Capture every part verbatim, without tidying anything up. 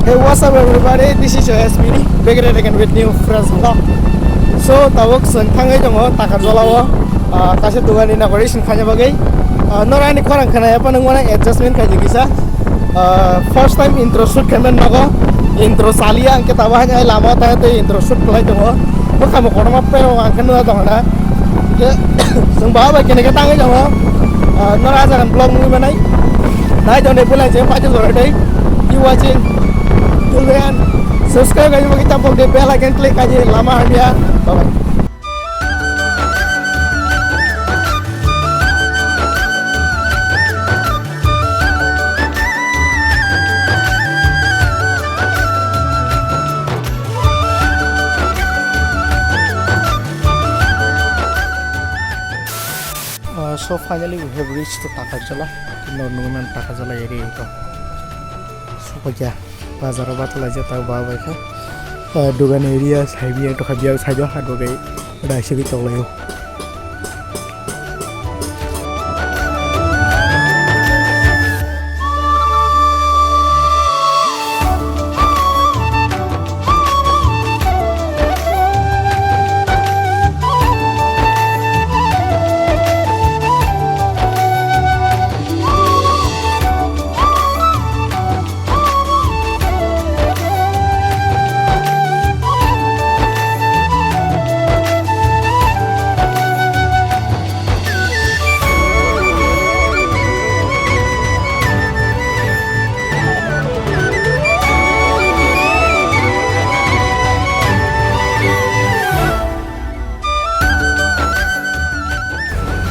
Hey, what's up everybody? This is your S P D, back at it again with new fresh vlog. So, tabuk chwng thangwi tongo Takarjala o, ah, kaisa dugan inauguration khaina bagwi. Ah, noro ani khorang khwnaya phano nungmano adjustment khaidi kisa. Ah, first time intro shoot khaimani nogo, intro chaliya, hwnkhe tabuk haino lama o thangwi tei intro shoot khlai tongo. Bwkhamo kotorma pero ang khe nukha tongo na. Hwnkhe chwng baha bai kene khe tangwi tongo. Ah, noro ah jaga ni vlog nugwi manai. Nai tongo de belai je paithak jora tei. Keep watching. Till the end. Subscribe khaidi bagwi tapok de bell icon click khaidi lama hamya. Bye bye. Uh, so finally we have reached to Takarjala. Noro nugwi mano Takarjala area ito. Sokya bazar o bathalai jata ba bai kha. Uh, dugan area saibi to kha biya saijo ha dugai. Raisagwi tonglaio.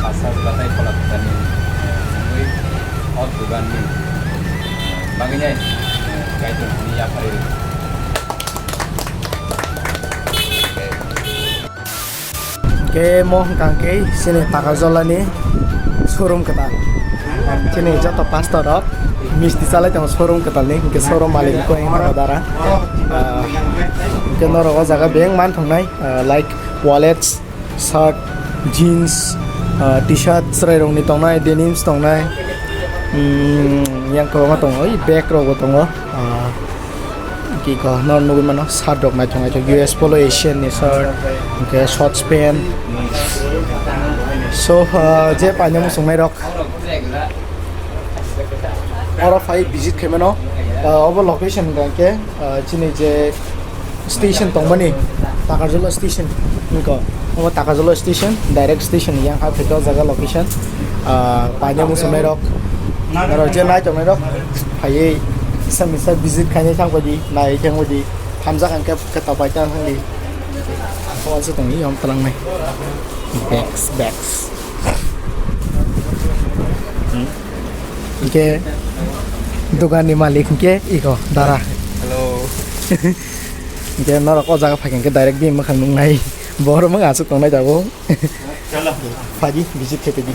Asal batai phola phola ni, eh, wngwi o dugan ni, eh, bagwi nai, eh, Kaitor ni yaphari rw. Hwnkhe mo hwnkha khe chini Takarjala ni showroom kwtal. Chini joto pastor rok misti chalai tongo showroom kwtal ni, hwnkhe showroom malik ko wngkha dara. Ah, hwnkhe norok o jaga beng man thongnai, ah, like wallets, shirt, jeans, ah, t-shirt chwrai rokni tongnai, denims tongnai, mm, yang kwbangma tongo, oi bag rokbo tongo, ah, kiko no nugwi mano shirt rok naithok naithok, U S Polo Asian ni shirt, hwnkhe shorts pant. So, ah, je paina muchungnai rok. Oro phai visit khaimano, ah, obo location hwnkha khe, ah, chini je station tongmani, Takarjala station wngkha. Obo Takarjala station, direct station yang ha phaikha o jaga location. Ah, paina muchungnai rok, oro je nai tongnai rok phaiwi kisa misa visit khainai thangbaidi, nai thangbaidi, hamjak hwnkhe khe topai tang thangdi. Hwnse tongwi yom twlangnai. Bags, bags. Hmm. Hwnkhe dugan ni malik hwnkhe iko dara. Hello. Hwnkhe norok o jaga phaikha hwnkhe direct bini mwkhang nuknai. Bohrok mwng aswk tongnai tabuk. Chalo. Phaidi visit khe phaidi.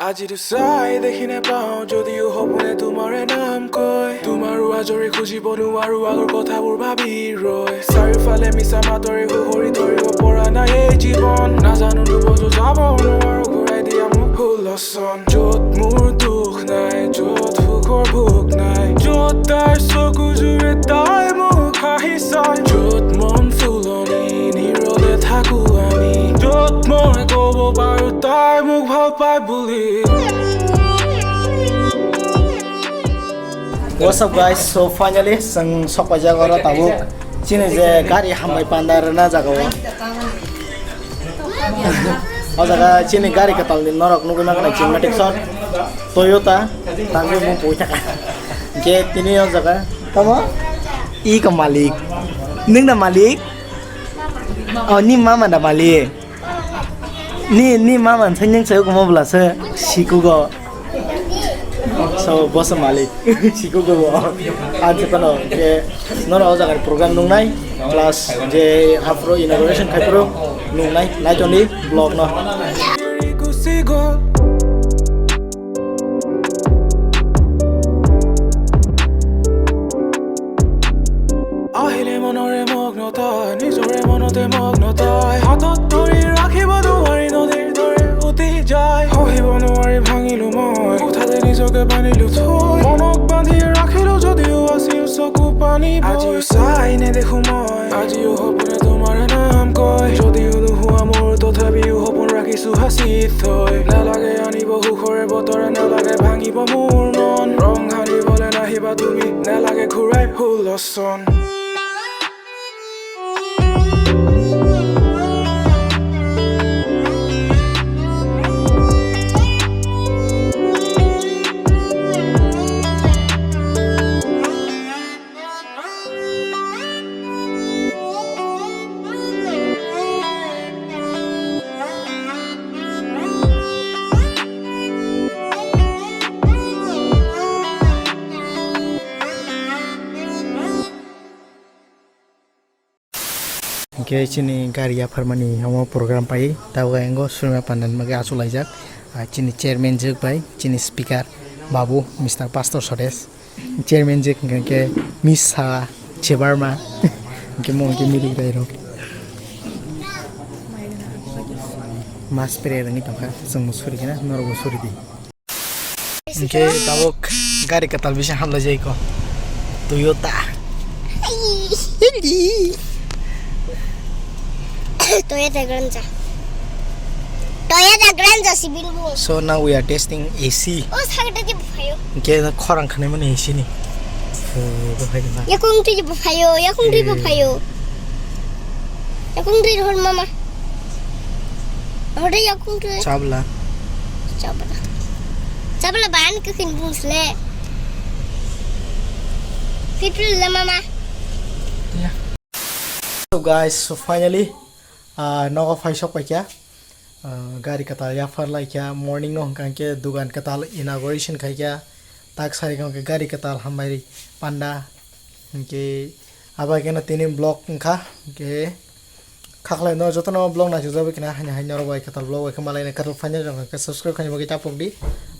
আজি দুচাই দেখিনে পাওঁ যদিও সপোনে তোমাৰে নাম কয়। তোমাৰো আজৰি খুজিব নোৱাৰো আগৰ কথাবোৰ ভাবি ৰয়। চাৰিওফালে মিছা মাতৰে সুহৰি ধৰিব পৰা নাই এই জীৱন। নাজানো নুবুজো যাব নোৱাৰো ঘূৰাই দিয়া মোক ষোল্ল চন। য'ত মোৰ দুখ নাই, য'ত সুখৰ ভোক নাই, য'ত তাইৰ চকুযোৰে তাই মোক হাঁহি চায়, য'ত মন ফুলনি নীৰৱে থাকো আমি, য'ত মই ক'ব পাৰো তাই মোক ভাল পায় বুলি। What's up guys? So finally chwng sokpaijak oro tabuk chini je gari hambai panda rwna jaga o. O jaga chini gari kwtal ni norok nugwi mankha chini matik sor Toyota tangwi mung pui thaka. Je tini o jaga tamo i ka malik. Nung na malik? Oh, ni mama da malik. Ni, ni mama thanyang sayo kuma bla se sikugo. So, boss malik. Sikugo bo. An se pano je noro o jaga program nungnai plus je afro inauguration khai pro nungnai nai toni vlog no. আহিলে মনৰে মগ্নতা, নিজৰে মনতে মগ্নতাই। হাতত ধৰি ৰাখিব নোৱাৰি নদীৰ দৰে উটি যায়। সহিব নোৱাৰি ভাঙিলো মই, কোঠাতে নিজকে বান্ধিলো থৈ। মনক বান্ধি ৰাখিলো যদিও আছিল দেখো মই আজিও সপোনে তোমাৰ নাম কয়। যদিও নুশুৱা মোৰ, তথাপিও সপোন ৰাখিছো সাঁচি থৈ। নালাগে আনিব সুখৰে বতৰে, নালাগে ভাঙিব মোৰ মন। ৰং সানিবলৈ নাহিবা তুমি, নালাগে ঘূৰাই ষোল্ল চন। Hingke chini gari yapharmani omo program pai, tabuk ayang o Surma Pandan bagwi achuk laijak. Ah, chini chairman jwk bai, chini speaker babu, Mister Pastor Sodes. Chairman jwk hingke Miss Sara Chebarma. Hingke mo hingke milik bai rok. Mas pere rangni tongkha, chwng bo suri kena, norok bo suri di. Hingke tabuk gari kwtal bisa hamlai jai ko. Toyota. Toyota Granza. Toyota Granza sibil bu. So now we are testing A C. O sagda di bufayo. Hingke khorang khanai mani A C ni. Bufayo. Yakung tu bufayo, yakung tu bufayo. Yakung tu hor mama. Hore yakung tu. Chabla. Chabla. Chabla ban kukin bung sle. People la mama. Yeah. So guys, so finally, ah, nogo phai sok paikha. Ah, gari kwtal yaphar laikha, morning no hwnkha hwnkhe dugan kwtal inauguration khaikha, tak sai hwnkhe gari kwtal hambai panda hwnkhe abo khe no tini vlog wngkha hwnkhe khaklai no jotono vlog naisajak bai khna haino haino norok bai kwtal vlog bai khe malai kwtal final rok hwnkhe subscribe khaina bagwi tapok di,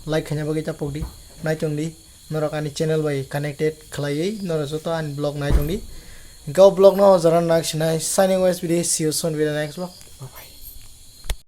like khaina bagwi tapok di, naichong di. Norok ani channel bai connected khlaiwi norok joto ani vlog nai tongdi. Hingke o vlog no o jora nak sinai. Signing wise bidi, see you soon with the next vlog. Bye bye.